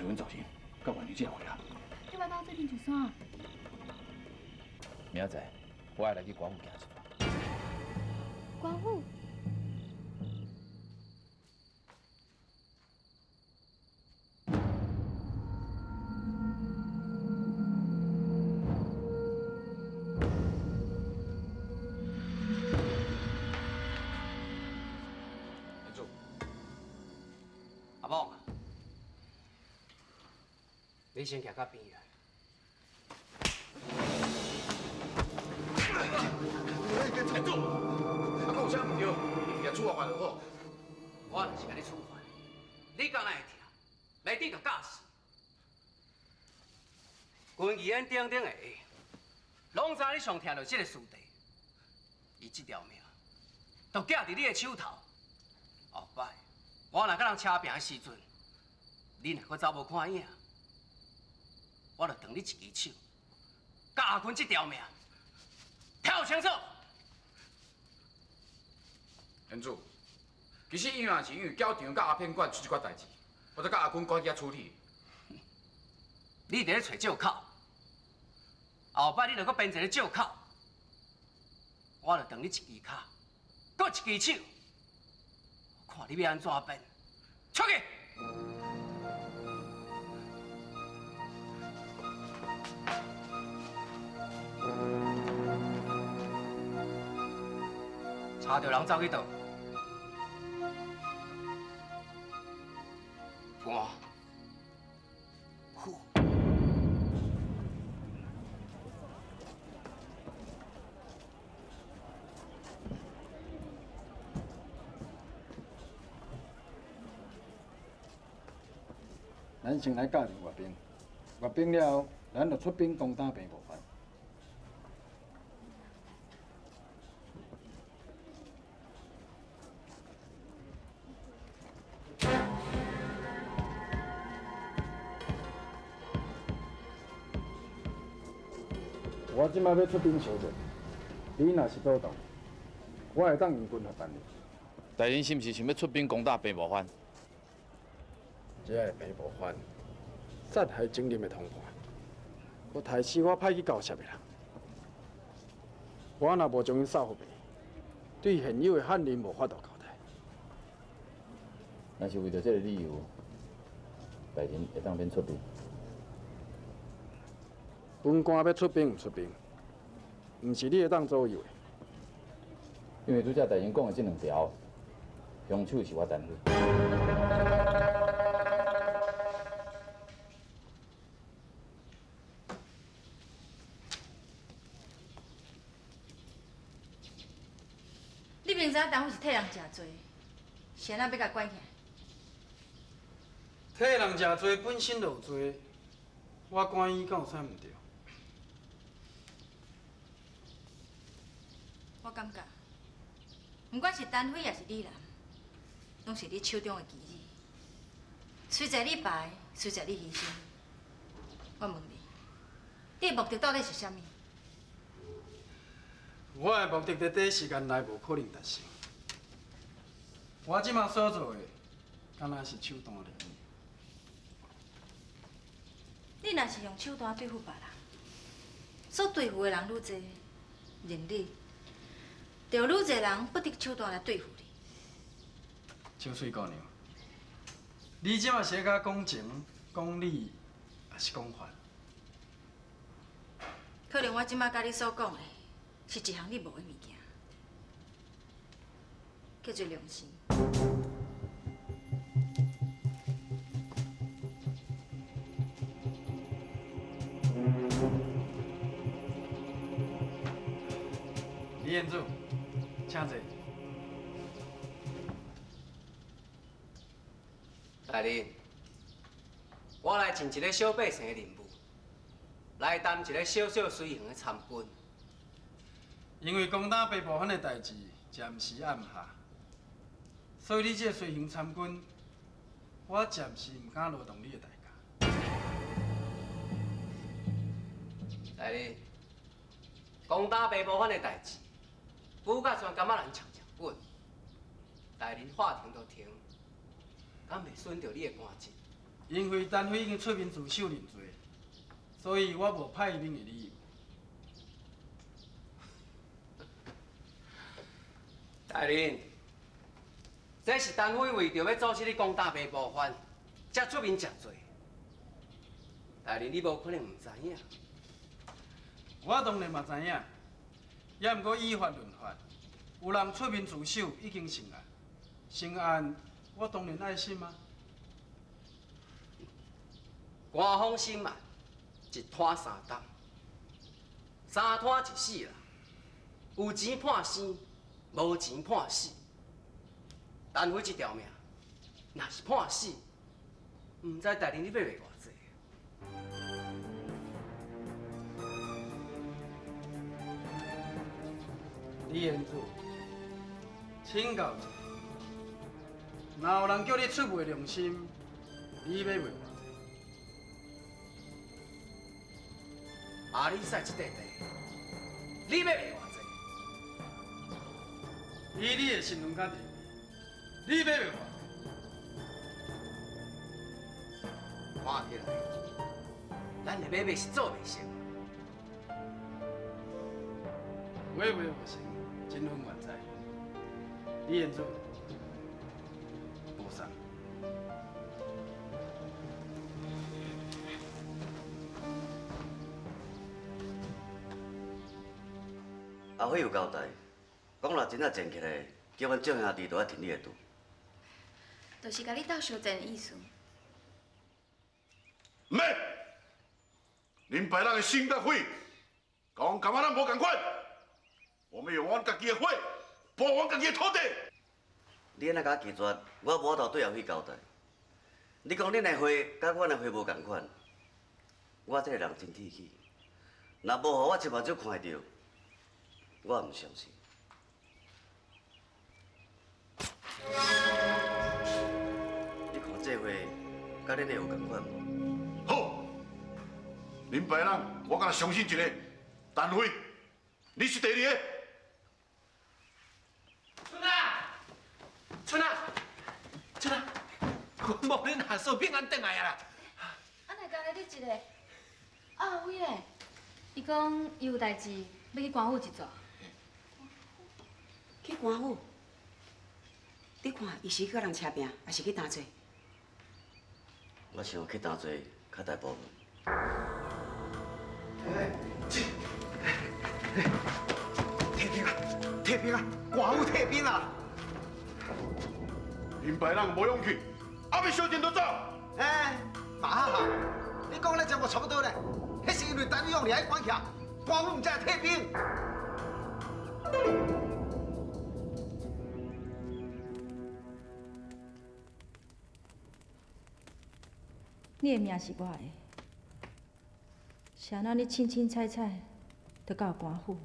随阮走先，到晚上才回来。你欲斗做阵上山？明仔载我爱来去官府行一摆。官府？阿猛，你先行到边来。陈总，啊，阁有啥毋对？你直接处罚就好。我毋是共你处罚，你敢若会疼？袂得就教死。军义演顶顶的下，拢知你上疼著这个师弟，伊这条命就寄伫你的手头。后摆我若佮人车拼的时阵，你若阁走无看影，我就断你一支手，佮阿坤这条命，听有清楚？彦祖，其实伊若是因为搅场佮阿片馆出这寡代志，我才佮阿坤赶紧处理。你伫咧揣借口，后摆你若阁编一个借口，我就断你一支跤，阁一支手，看你欲按怎变。出去！查著人走去佗？官府。咱先来教练阅兵，阅兵了后，咱就出兵攻打平埔藩。我这摆欲出兵相助，你若是阻挡，我会当用军法办你。大人是毋是想欲出兵攻打平埔藩？这个平埔藩杀害精灵的同伴，阁刣死我派去交涉的人。我若无将𪜶扫予白，对现有的汉人无法度交代。若是为著这个理由，大人会当免出兵。本官欲出兵毋出兵，毋是你会当左右的。因为拄才大人讲的这两条，凶手是我陈飞。你明知影陈飞是替人食罪，是按怎欲共关起来？替人食罪本身就有罪，我关伊敢有啥毋对？我感觉，毋管是陈飞抑是李兰，拢是你手中的棋子。随在你排，随在你牺牲。我问你，你的目的到底是啥物？我的目的伫短时间内无可能达成。我这马所做的，敢若是手段而已。你若是用手段对付别人，所对付的人愈济，人你就愈济人不择手段来对付你。秋水姑娘，你这马是咧共我讲情、讲理，抑是讲法？可能我这马佮你所讲的，是一项你无的物件，叫做良心。李彦祖，请坐。大人，我来尽一个小百姓的任务，来担一个小小随行的参军。因为攻打白部藩的代志暂时按下，所以你这个随行参军，我暂时毋敢劳动你的代价。大人，攻打白部藩的代志，久甲全感觉人长长滚。大人话停就停，敢袂损著你的官职？因为陈飞已经出面自首认罪，所以我无派兵的理由。大人，这是陈飞为著欲阻止你讲大白部分，才出面食罪。大人，你无可能毋知影。我当然嘛知影，也毋过依法论法，有人出面自首已经成案，成案我当然爱审啊。官方审案，一摊三担，三摊一死啦。有钱判生，无钱判死。陈飞这条命，若是判死，毋知大人你欲卖偌济？李彦祖，请教一下，若有人叫你出卖良心，你欲卖偌济？阿里赛这块地，你欲卖偌济？以你的身份佮地位，你欲卖偌济？看起来，咱的买卖是做袂成。买卖无成，真分原在。李彦祖，无送。阿辉有交代，讲若真正战起来，叫阮众兄弟都爱挺你的队。就是共你斗相战的意思。毋免，恁白人的心佮血，讲感觉咱无仝款。我们用阮家己的血，保阮家己的土地。你按呢共我拒绝，我无法度对阿辉交代。你讲恁的血佮阮的血无仝款，我这个人真铁齿，若无予我亲目睭看著，我毋相信。你看这血佮恁的有仝款无？好，林白人，我敢若相信一个，陈飞，你是第二个。春仔，春仔，春仔，我无恁下手平安转来啊啦！啊，哪干焦你一个？阿辉咧，伊讲伊有代志欲去官府一转。去官府？你看，伊是去佮人车拚，抑是去担罪？我想去担罪较大部分。退兵啊！退兵啊！官府退兵啊！林白人无勇气，还欲相战就走。哎，马哈哈，你讲咧真无差不多咧，彼是因为陈勇掠去关起，官府毋才会退兵。你的命是我的，是按怎你凊凊彩彩就到官府？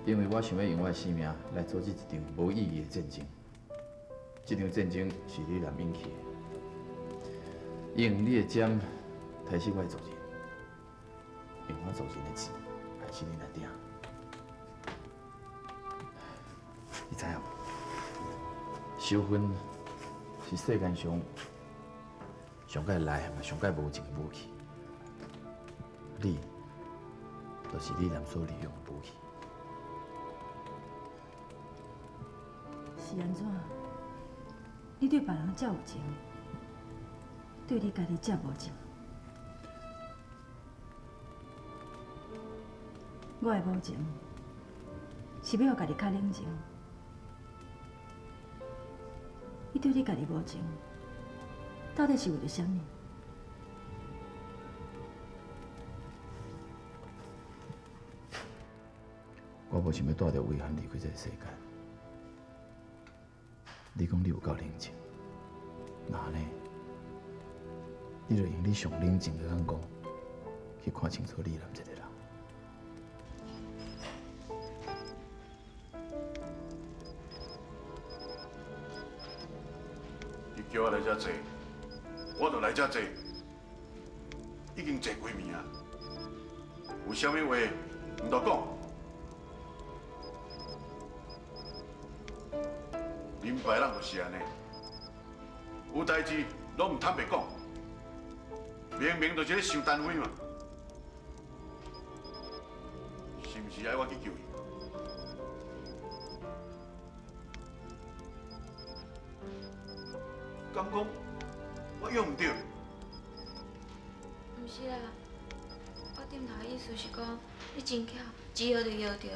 因为我想欲用我的性命来阻止一场无意义的战争。这场战争是你南引起的，用你的剑杀死我的族人，用我族人的钱害死恁阿爹。你知影无？小芬是世间上上盖厉害嘛，上盖无情的武器。你，就是你南所利用的武器。是按怎？你对别人遮有情，对你家己遮无情。我的无情，是欲予家己较冷静。你对你家己无情，到底是为著啥物？我无想欲带著遗憾离开这个世界。你讲你有够冷静，那按呢，你就用你上冷静的眼光去看清楚李南这个人。你叫我来遮坐，我就来遮坐，已经坐几暝啊。有啥物话，毋都讲。林白人就是按呢，有代志攏毋坦白讲，明明就是咧想陈飞嘛，是毋是爱我去救伊？敢讲我用毋著？毋是啦，我点头的意思是讲，你真巧，一摇就摇著。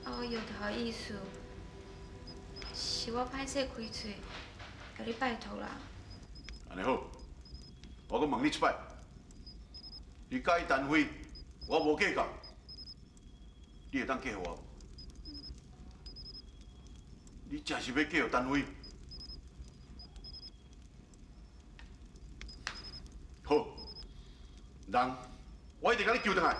啊，我摇头的意思是我歹势开喙，共你拜托啦。按呢好，我阁问你一摆，你佮意陈飞，我无计较，你会当嫁予我无？你真是欲嫁予陈飞？好，人我一定共你救转来。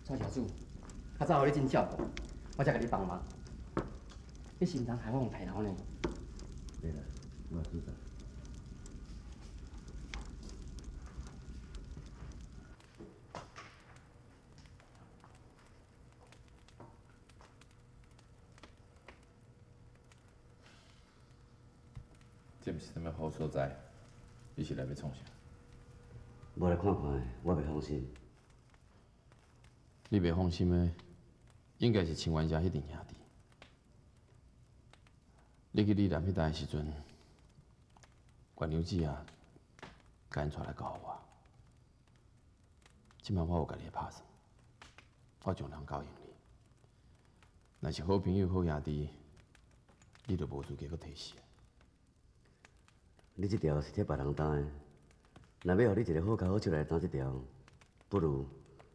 蔡小子，较早予你真照顾，我才共你帮忙。你是毋通害我用刣头呢？袂啦，我知道。这毋是啥物好所在，你是来欲创啥？无来看看的，我袂放心。你袂放心的，应该是清源社彼阵兄弟。你去李南彼搭的时阵，关娘子啊，共𪜶带来交予我。这摆我有家己的拍算，我将人交予你。若是好朋友、好兄弟，你就无资格阁提死。你这条是替别人担的，若欲予你一个好跤好手来担这条，不如予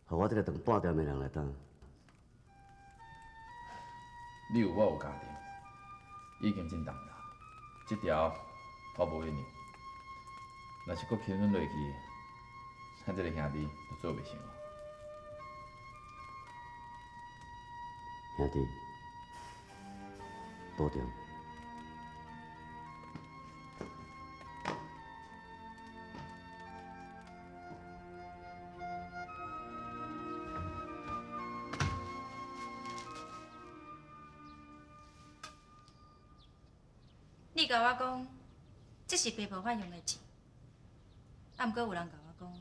我这个当半条命人来担。你有我有家庭，已经真重啦。这条我无要让。若是阁轻软落去，咱这个兄弟就做袂成。兄弟，保重。你共我讲，这是白无法用的钱，啊，毋过有人共我讲，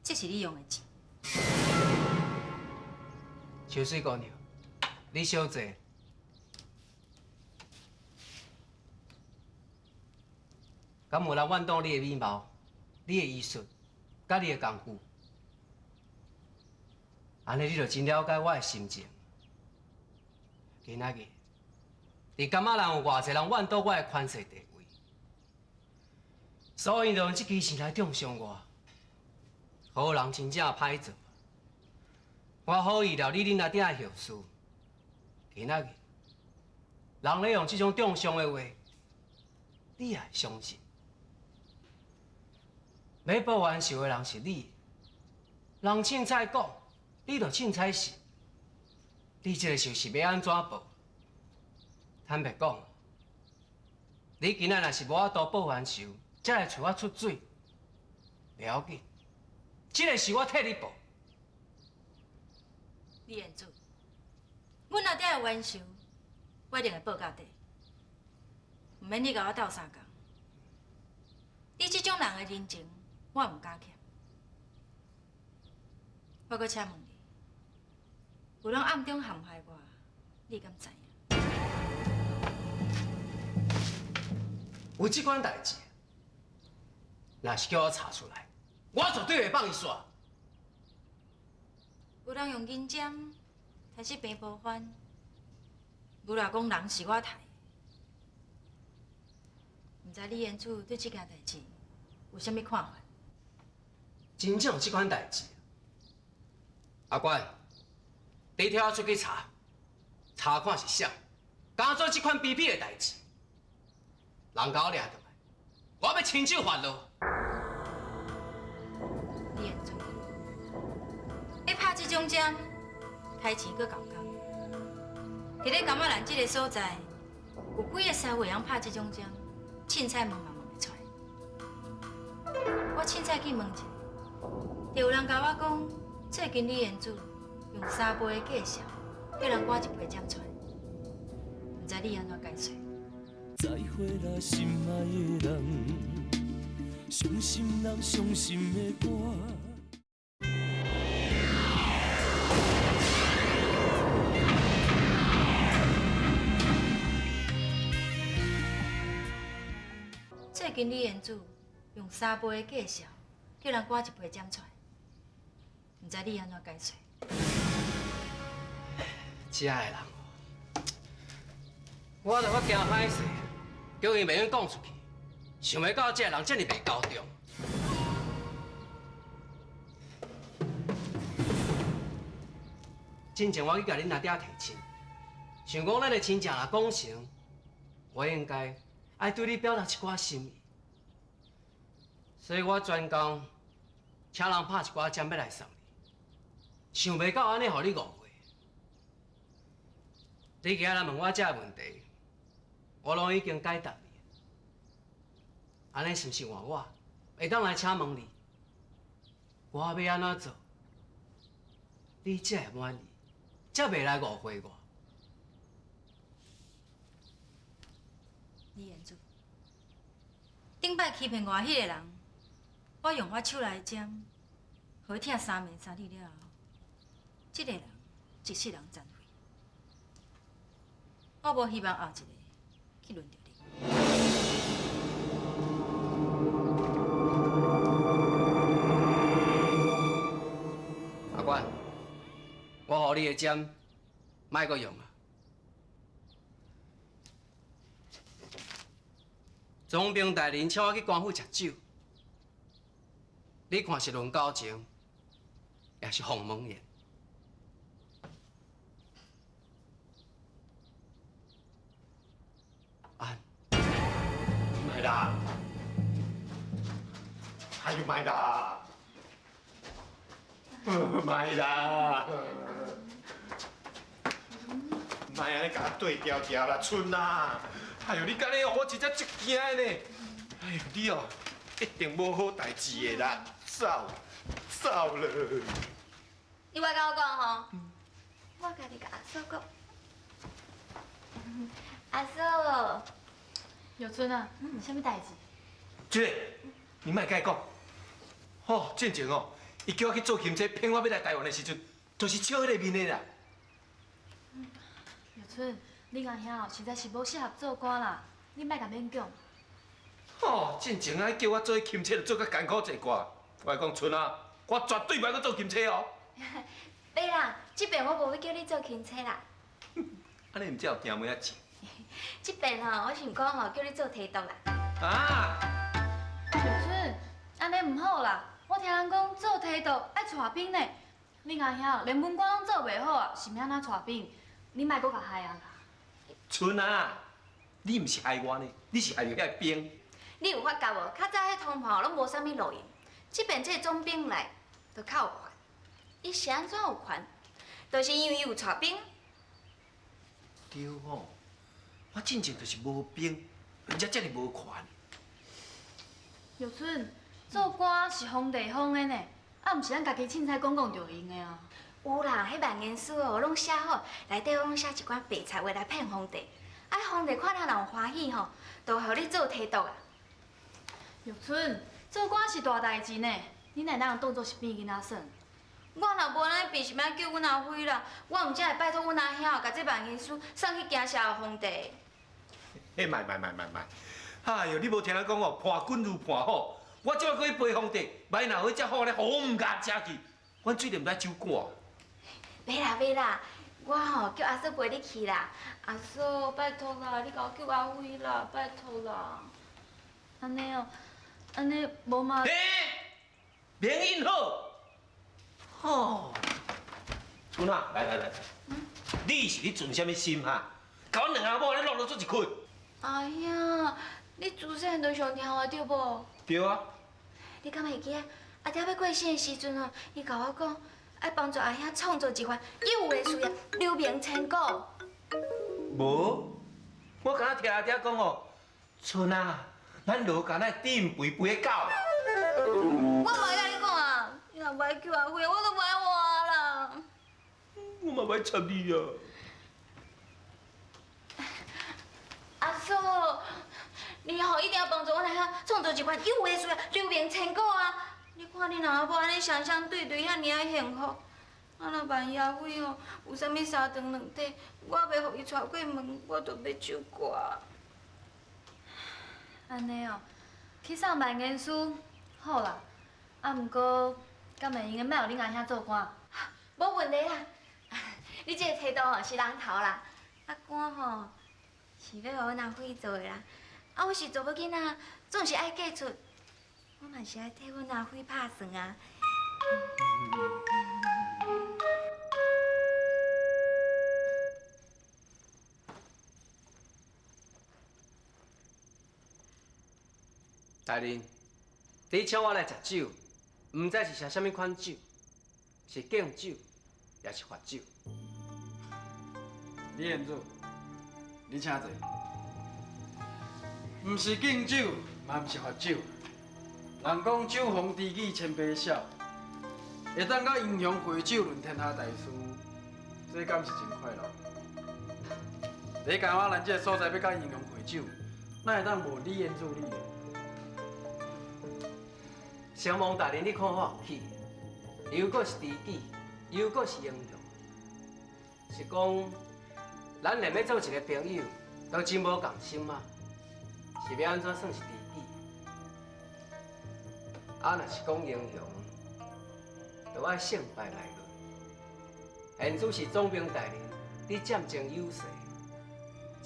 这是你用的钱。秋水姑娘，你小坐。敢有人怨妒你的美貌、你的医术、佮你的功夫？按呢，你就真了解我的心情。今仔日，伫感觉人有偌济人怨妒我的权势地位，所以就用这支钱来中伤我。好人真正歹做，我好意料你恁阿鼎的后事。今仔日，人咧用这种中伤的话，你也会相信？欲报冤仇的人是你，人凊彩讲，你就凊彩信。你这个仇是欲按怎报？坦白讲，你今仔若是无法度报冤仇，才来揣我出水，袂要紧，这个仇我替你报。李彦祖，阮阿爹的冤仇，我一定会报到底。毋免你共我斗相共，你这种人的人情，我毋敢欠。我阁请问你，有人暗中陷害我，你敢知影？有这款代志，若是叫我查出来，我绝对会放伊煞。有人用银针刣死平波帆，牛若讲人是我刣的，毋知李延祖对这件代志有啥物看法？真正有这款代志，阿官，你替我出去查，查看是啥，敢做这款卑鄙的代志，人共我掠转来，我欲亲手发落。李延祖，你拍这种针，刣钱阁够工。伫咧甘仔兰这个所在，有几个师傅会晓拍这种针，凊彩问嘛问袂出来。我凊彩去问一下，就有人共我讲，最近李延祖用3倍的价钱，叫人赶一批针出来。毋知你按怎解释？再会啦，心爱的人，伤心人伤心的歌。最近李彦祖用3倍的价数叫人赶一批针出来，毋知你按怎解释？这个人，我著较惊歹势，叫伊袂用讲出去，想袂到这个人这尔袂高中。之前我去共恁阿爹提亲，想讲咱的亲情若讲成，我应该爱对你表达一寡心意，所以我专工请人拍一寡针欲来送你，想袂到按呢，予你误会。你今仔来问我这个问题，我拢已经解答你。按呢是毋是换我会当来请问你，我欲按怎做，你才会满意，才袂来误会我？李彦祖，顶摆欺骗我彼个人，我用我手内的针，予伊疼3暝3日了后，这个人一世人残废。我无希望后一个去轮著你。阿管，我予你的针，莫阁用啊！总兵大人请我去官府食酒，你看是论交情，抑是鸿门宴？安，莫啦，哎呦莫啦，莫啦，莫按呢共我对调调啦，春啊！哎呦，你按呢哦，我真正足惊的呢。哎呦，你哦，一定无好代志的啦，走，走了。你莫共我讲吼，我家己共阿嫂讲。阿嫂，玉春啊，啥物代志？这个，你莫共伊讲。吼，进前哦，伊叫我去做钦差，骗我欲来台湾的时阵，就是笑彼个面的啦。玉春，你阿兄实在是无适合做官啦，你莫共勉强。吼，进前啊，叫我做钦差，就做甲艰苦济寡。我讲春啊，我绝对袂阁做钦差哦。袂啦，这遍我无欲叫你做钦差啦。按呢毋才有惊妹仔钱。这遍吼，我想讲吼，叫你做提督啦。啊！玉春，按呢毋好啦，我听人讲做提督爱带兵呢。你阿兄连文官拢做袂好啊，是欲按怎带兵？你莫阁共害啊啦！春啊，你毋是害我呢，你是害著遐兵。你有发觉无？较早彼通判拢无啥物路用，这遍这个总兵来，就较有权。伊是按怎有权？就是因为伊有带兵。对吼，我进前就是无兵，人家遮尔无权。玉春，做官是封地方的呢，啊，毋是咱家己凊彩讲讲就用的啊。有啦，彼万言书哦，拢写好，内底拢写一寡白贼话来骗皇帝。啊，皇帝看了若有欢喜吼，就予你做提督啊。玉春，做官是大代志呢，你哪会当当作是变囡仔耍？我若无按呢变，是欲救阮阿辉啦。我毋才会拜托阮阿兄，共这万言书送去惊吓皇帝。嘿，莫莫莫莫莫！哎哟，你无听人讲哦，伴君如伴虎。我这摆阁去陪皇帝，万一若有彼只虎咧，予毋共食去，阮水定毋知走赶。袂啦袂啦，我吼叫阿嫂陪你去啦。阿嫂，拜托啦，你共我救阿辉啦，拜托啦。按呢哦，按呢无嘛。嘿，免应好。吼，春啊，来来来，你是咧存啥物心哈？共阮两阿某按呢落落做一困。阿兄，你自细汉就上听话对无？对啊。你敢会记得阿爹欲过身的时阵哦，伊共我讲，爱帮助阿兄创造一番有的事业，留名千古。无，我敢若听阿爹讲哦，春啊，咱罗家那甜肥肥的狗。我嘛会共你讲啊，你若无爱救阿辉，我都无爱活啦。我嘛欲插你啊！祖，你吼一定要帮助阮阿兄创造一番有的事业，留名千古啊！你看恁阿某按呢双双对对遐尔仔幸福，啊若万一阿辉吼有啥物三长两短，我袂予伊娶过门，我都欲手挂。按呢哦，去送万言书，好啦，啊，毋过敢会用得莫予恁阿兄做官？无问题啦，你这个提督吼是人头啦，啊官吼是欲予阮阿辉做的啦，啊我是查某囡仔，总是爱嫁出，我嘛是爱替阮阿辉拍算啊。大人，你请我来食酒，毋知是食啥物款酒，是敬酒，抑是罚酒？李彦祖，你请坐。毋是敬酒，嘛毋是罚酒。人讲酒逢知己千杯少，会当佮英雄会酒论天下大事，这敢是真快乐？伫台湾咱这个所在欲佮英雄会酒，哪会当无李彦祖你呢？承蒙大人你看我有起，又阁是知己，又阁是英雄，是讲咱连欲做一个朋友都真无仝心啊！是欲按怎算是知己？啊，若是讲英雄，就爱胜败来论。现主是总兵大人，你占尽优势，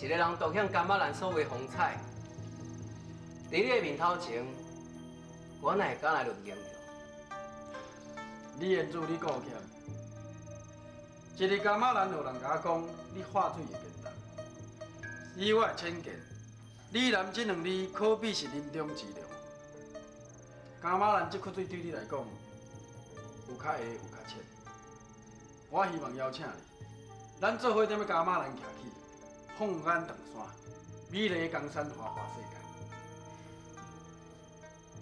一个人独享甘马兰所有风采，伫你的面头前，我哪会敢来论英雄？李彦祖，你顾欠。一日柑仔兰有人共我讲，你化水会变重。以我的浅见，李南这两字可比是人中之龙。柑仔兰这窟水对你来讲，有较下有较浅。我希望邀请你，咱做伙踮咧柑仔兰徛起，放眼长山，美丽江山花花世界。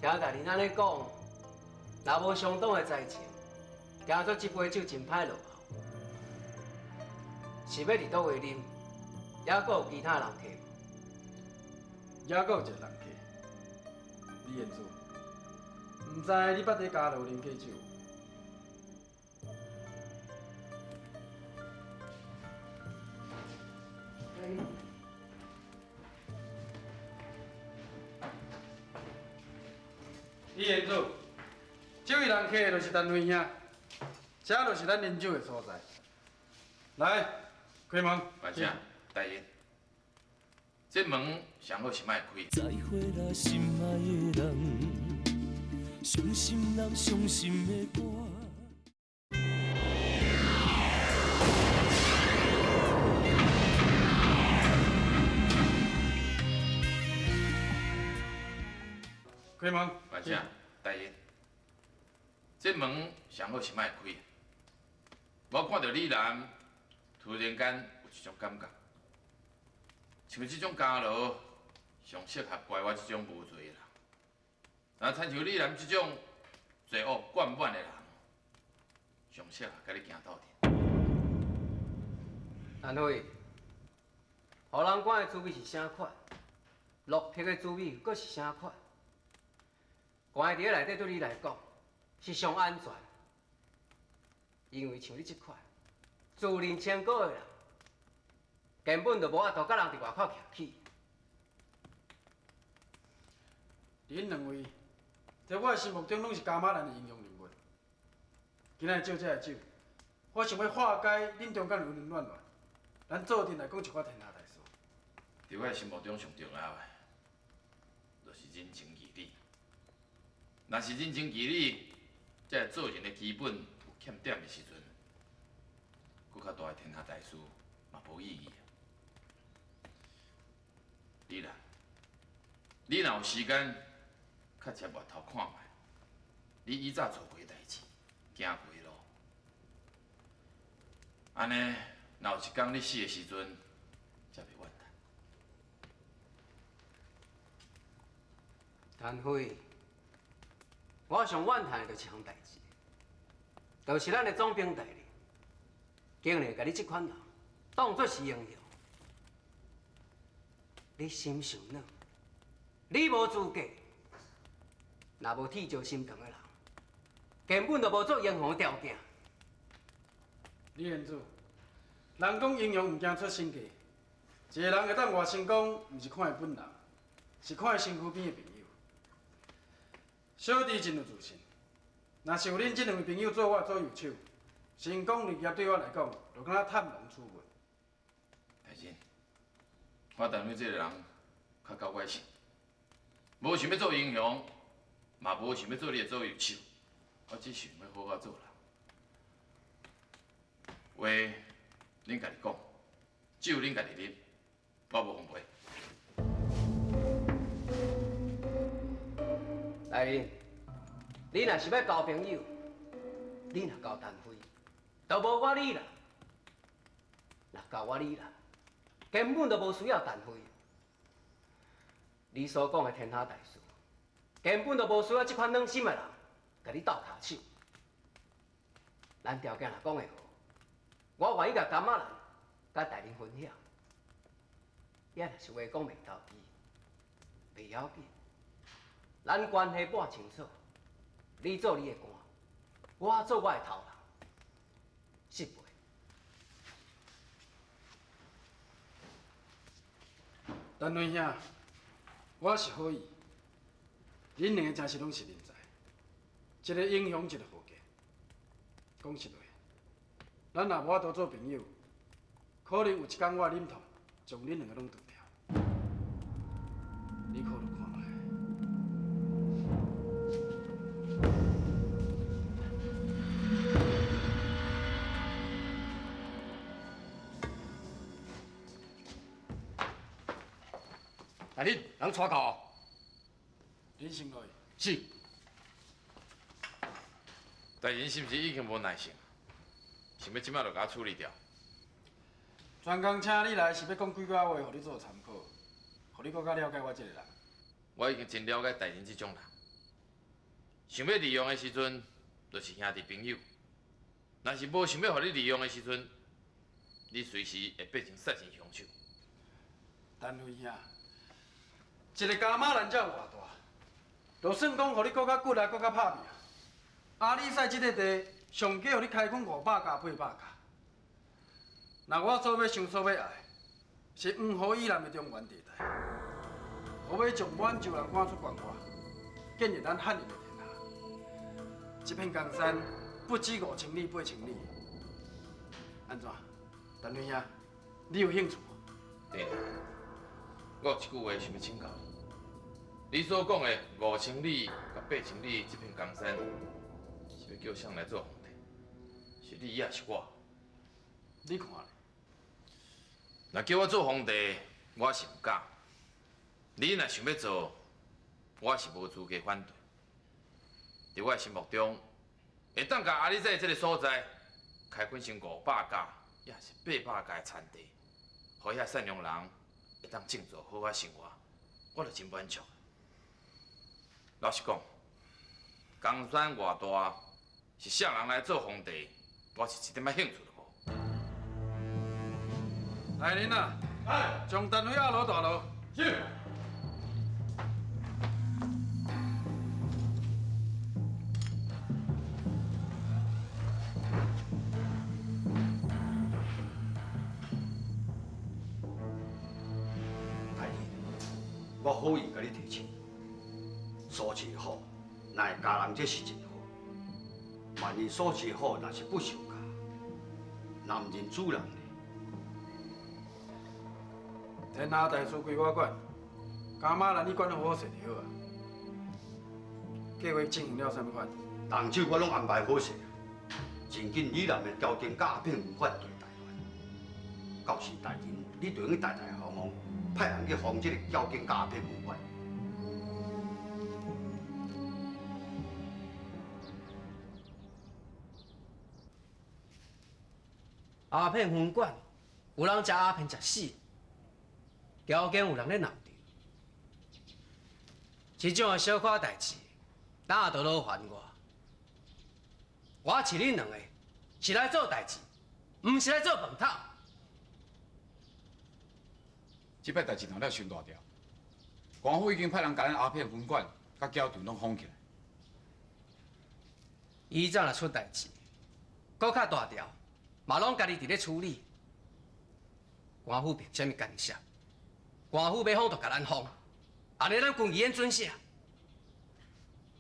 听大人按呢讲，若无相当的才情，行做这杯酒真歹落喉。是欲伫佗位啉，犹阁有其他人客无？犹阁有一个人客，李彦祖，毋知你捌伫家乐啉过酒？李彦祖，这位人客就是陈辉兄，这就是咱饮酒的所在。来，开门。班长，大人，这门上好是莫开。再会啦，心爱的人，伤心人，伤心的歌。开门。班长，大人，这门上好是莫开。我看到李南，突然间有一种感觉，像这种家劳上适合怪我这种无罪的人。若亲像李南这种罪恶贯满的人，上适合佮你行斗阵。陈辉，予人关的滋味是啥款？落魄的滋味阁是啥款？关伫咧内底对你来讲是上安全，因为像你这款自认清高的人，根本就无法度佮人伫外口徛起。恁两位，在我的心目中拢是柑仔兰的英雄人物。今仔日借这个酒，我想欲化解恁中间的恩恩怨怨，咱做阵来讲一寡天下大事。伫我的心目中上重要的，就是人情义理。若是人情义理，这个做人的基本有欠点的时阵，阁较大的天下大事嘛无意义。你啦，你若有时间，较接外头看觅，你以早做过的代志，行过的路，按呢，若有一工你死的时阵，才袂怨叹。陈辉，我上怨叹的就是一项代志，就是咱的总兵大人，竟然共你这款人当作是英雄。你心伤软，你无资格。若无铁石心肠的人，根本就无做英雄的条件。李彦祖，人讲英雄毋惊出身价，一个人会当偌成功，毋是看伊本人，是看伊身躯边的朋友。小弟真有自信，若是有恁这两位朋友做我的左右手，成功立业对我来讲，就敢若探龙出门。大人，我陈飞这个人较搞怪性，无想欲做英雄，嘛无想欲做你的左右手，我只想欲好好做人。话恁家己讲，酒恁家己啉，我无奉陪。大人，你若是欲交朋友，你若交陈飞，就无我你啦；若交我你啦，根本就无需要陈飞。你所讲的天下大事，根本就无需要这款软心的人，共你斗跤手。咱条件若讲会好，我愿意共柑仔兰佮大人分享。也若是话讲袂投机，袂要紧，咱关系抹清楚，你做你的官，我做我的头人，失陪。陈飞兄，我是好意，恁两个真是拢是人才，一个英雄，一个豪杰。讲实话，咱若无法度做朋友，可能有一天我忍痛将恁两个拢除掉。你考虑看觅。大人，人带到。恁先落去。是。大人是毋是已经无耐性？想欲这摆就共我处理掉？专工请你来是欲讲几句话，予你做参考，予你阁较了解我这个人。我已经真了解大人这种人，想欲利用的时阵，就是兄弟朋友；若是无想欲予你利用的时阵，你随时会变成杀人凶手。陈飞兄，一个伽马兰才有偌大，就算讲予你阁较骨力、阁较拍拚，阿里赛这块地上加予你开垦500甲800甲。若我所欲想、所欲爱，是黄河以南的中原地带，予欲将满洲人赶出关外，建立咱汉人的天下。这片江山不止5千里、8千里。按怎？陈飞兄，你有兴趣无？对，我有一句话想欲请教你。你所讲的5千里佮8千里这片江山，是欲叫谁来做皇帝？是你抑是我？你看咧。若叫我做皇帝，我是毋敢。你若想欲做，我是无资格反对。伫我的心目中，会当共阿里山这个所在开垦成500甲，抑是800甲的田地，予遐善良人会当种作好仔生活，我就真满足。老实讲，江山偌大，是啥人来做皇帝，我是一点仔兴趣都无。来人啊！将陈飞押落大牢。是。大人，我好意共你提醒，苏氏虎若会教人，这是真好。万一苏氏虎若是不受教，若毋认主人呢？天下大事归我管，伽马兰你管好好势就好啊。计划进行了啥物款？动手我拢安排好势，真紧李南的交警佮阿片文法就会大乱。到时大人，你就用大大方方派人去防这个交警佮阿片文法。鸦片分馆有人食鸦片食死，交警有人咧闹著，这种的小可代志，哪都劳烦我。我饲恁两个是来做代志，毋是来做饭桶。這擺代誌鬧了傷大條，官府已經派人共咱鴉片分館佮繳場攏封起來。以前若出代誌，閣較大條，嘛攏家己佇咧處理。官府憑啥物干涉？官府欲封就共咱封，按呢咱軍儀免准寫。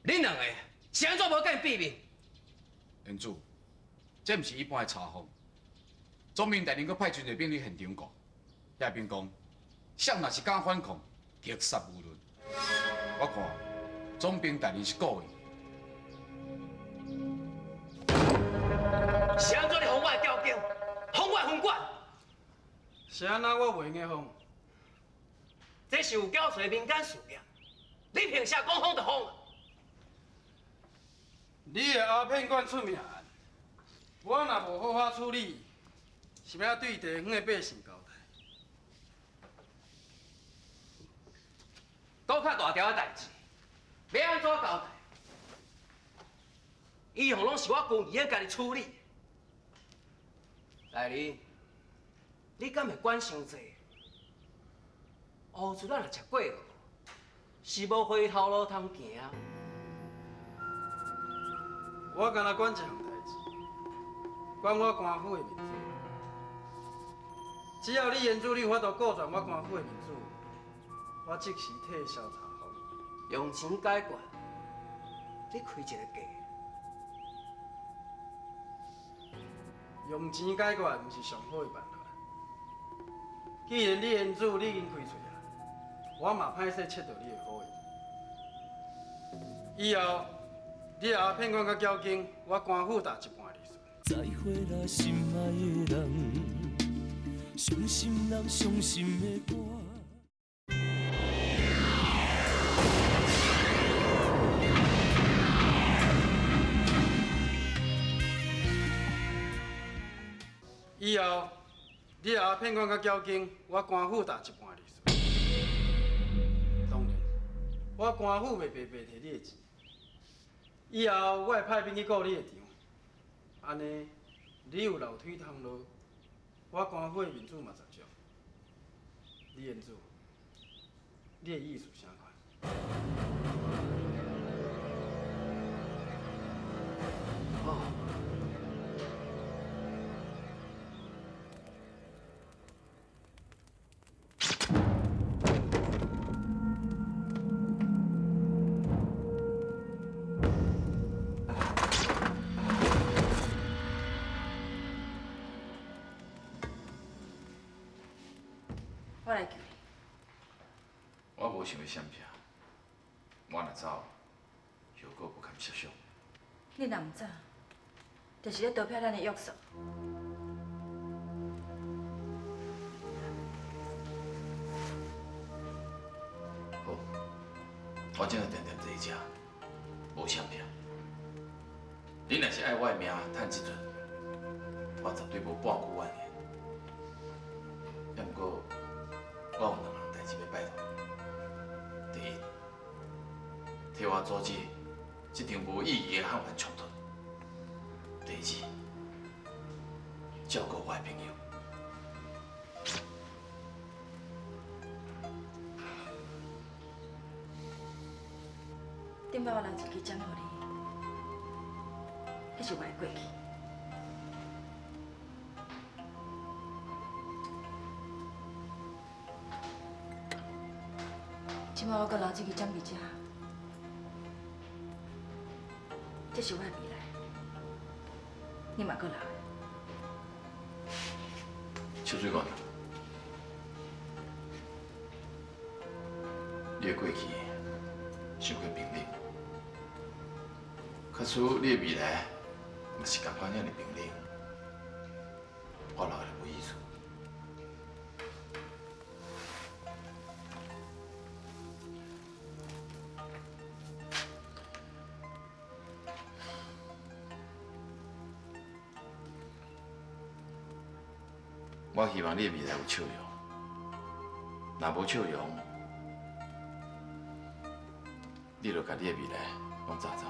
恁兩个是按怎無共避免？英子，這毋是一般的查封，總兵大人閣派真濟兵去現場顧，遐邊講，誰若是敢反抗，格殺無論。我看總兵大人是故意。是按怎你封我的交警，封我的分管？是按怎我袂用得封？这是有缴税民间事业，你凭啥讲封就封？你的鸦片馆出命案，我若无好好处理，是欲按怎对地方的百姓交代？阁较大条的代志，欲按怎交代？伊向拢是我军医家己处理。大人，你敢会管伤济？乌出咱若食过路，是无回头路通行。我干焦管一项代志，管我官府的面子。只要你言主你有法度顾全我官府的面子，我即时替消查封。用钱解决，你开一个价。用钱解决毋是上好的办法。既然你言主你已经开喙啊，我嘛歹势切著你的好意。以后你的鸦片馆佮缴金，我官府担一半利润。再会啦，心爱的人，伤心人伤心的歌。以后你的鸦片馆佮缴金，我官府担一半利润。当然，我官府袂白白提你的钱。以后我会派兵去顾你的场，按呢，你有楼梯通落，我官府的面子嘛十足。李彦祖，你的意思啥款？哦。我来救你。我无想欲闪避，我若走，后果不堪设想。你若毋走，就是咧逃避咱的约束。好，我这就定定坐遮，无闪避。你若是爱我的命趁这阵，我绝对无半句怨言。也毋过，我有两项代志欲拜托。第一，替我阻止这场无意义的汉顽冲突；第二，照顾我的朋友。顶摆我留一支针予你，彼是我的过去。这摆我阁留这支针伫遮，这是我的未来，你嘛阁留。秋水官，你的过去伤过冰冷，假使你的未来嘛是仝款遐尔冰冷，我留就无意思。我希望你的未来有笑容，若无笑容，你就共你的未来拢炸走。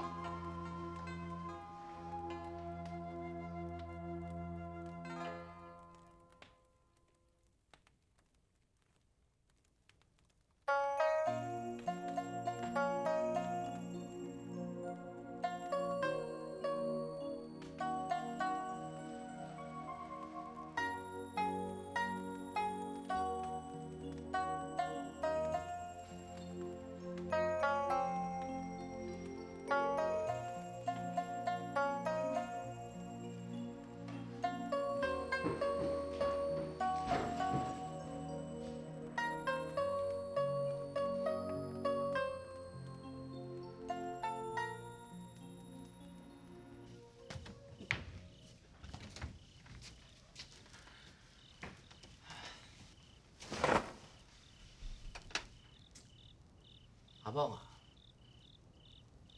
某啊，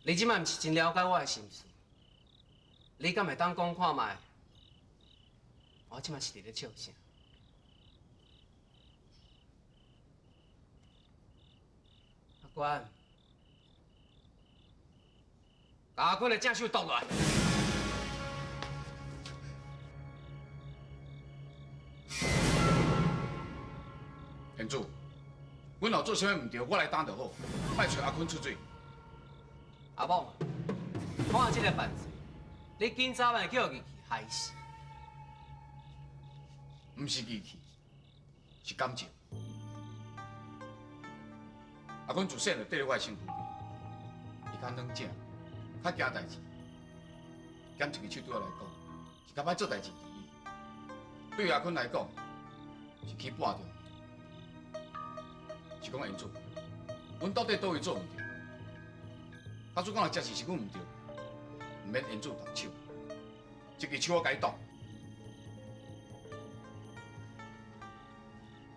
你這擺毋是真了解我的心思，你敢會當講看覓？我這擺是佇咧笑啥？阿官，阿坤的正手剁落來。贤主，阮若做啥物毋对，我来担就好，莫揣阿坤出嘴。阿某，看这个办法，你紧早晚叫义气害死。毋是义气，是感情。阿坤自细就缀咧我的身躯边，伊较软正，较惊代志，减一支手对我来讲，是较歹做代志而已。对阿坤来讲，是起半钟。是讲贤主，阮到底佗位做毋对？假使讲若真是是阮毋对，毋免贤主动手，这支手我共伊挡。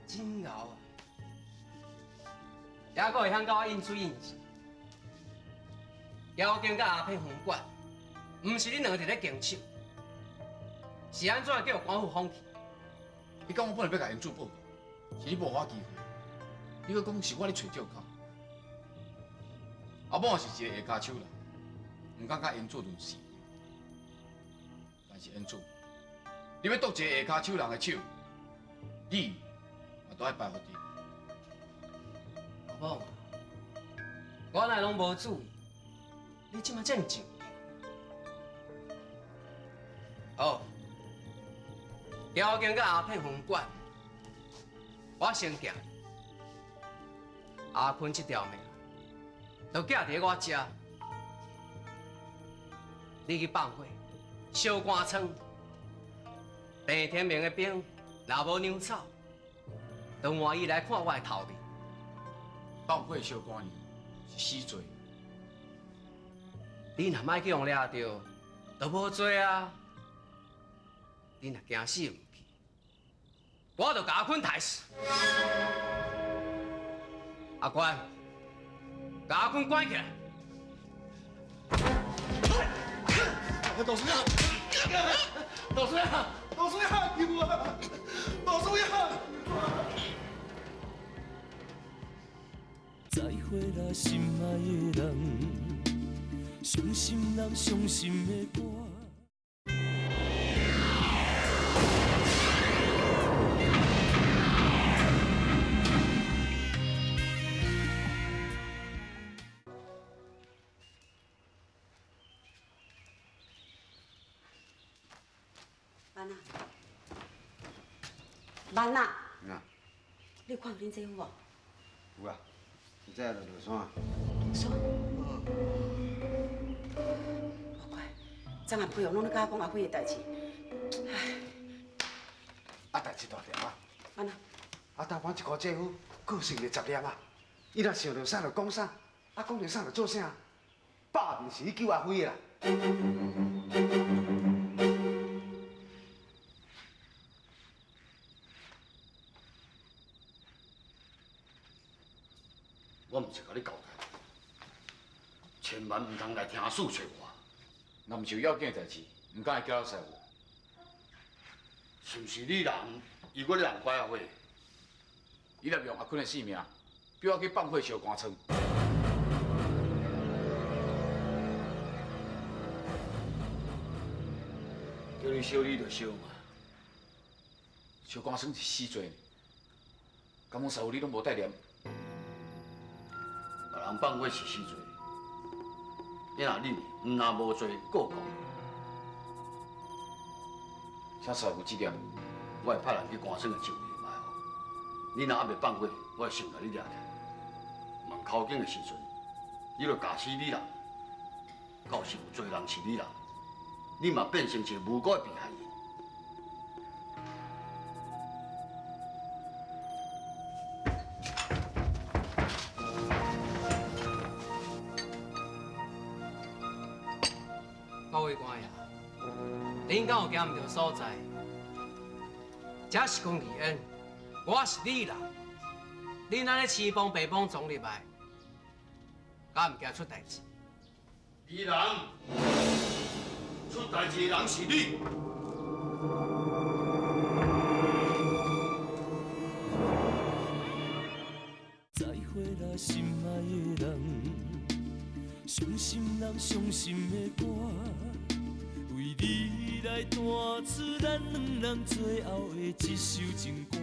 真𠢕啊！抑阁会晓佮我应水应舌。姚经佮阿佩分管，毋是恁两个伫咧竞手，是按怎叫官府放弃？你讲我本来欲共贤主报告，是你无予我机会。你阁讲是我咧揣借口，阿某是一个下跤手啦，毋敢佮贤主论事。但是贤主，你欲剁一个下跤手人的手，你嘛都爱拜托你。阿某，我哪会拢无注意？你这马这么上好，姚经佮阿佩分管，我先行。阿坤这条命，就寄伫我这。你去放火，烧官仓，郑天明的兵若无溜走，就换伊来看我的头面。放火烧官仓是死罪。你若莫去予掠著，就无罪啊！你若惊死毋去，我就共阿坤刣死。阿官，共阿坤关起来。老师啊，老师啊，老师啊，救我！老师啊！再会啦，心爱的人，伤心人伤心的歌。万啊，万啊，你有看到恁姐夫无？有啊，伊这就落山。落山？无怪，昨暗飞鸿拢咧佮我讲阿辉的代志。唉。啊，代志大条啊！按怎？啊，台湾一个姐夫个性就杂念啊，伊若想著啥就讲啥，啊，讲著啥就做啥，摆明是去救阿辉的啦。我毋是共你交代，千万毋通来听事揣我。若毋是有要紧的代志，毋敢会叫老师傅。是毋是你人伊阁咧人关阿辉？伊若用阿坤的性命，叫我去放火烧官仓。叫你烧你就烧嘛。烧官仓是死罪，敢讲师父你拢无带念？别人放火是死罪，你若你毋若无罪，告告。请师父指点，我会派人去官仓的救你卖吼。你若还袂放火，我会先共你掠起来。问口供的时阵，你就咬死你人，到时有罪人是你人，你嘛变成一个无辜的被害人。各位官爷，恁敢有行毋对所在？这是讲义恩，我是你人，恁按呢饲帮白帮撞入来，敢毋惊出代志？李人，出代志的人是你。再会啦，心爱的人，伤心人伤心的歌，为你来弹出咱两人最后的这首情歌。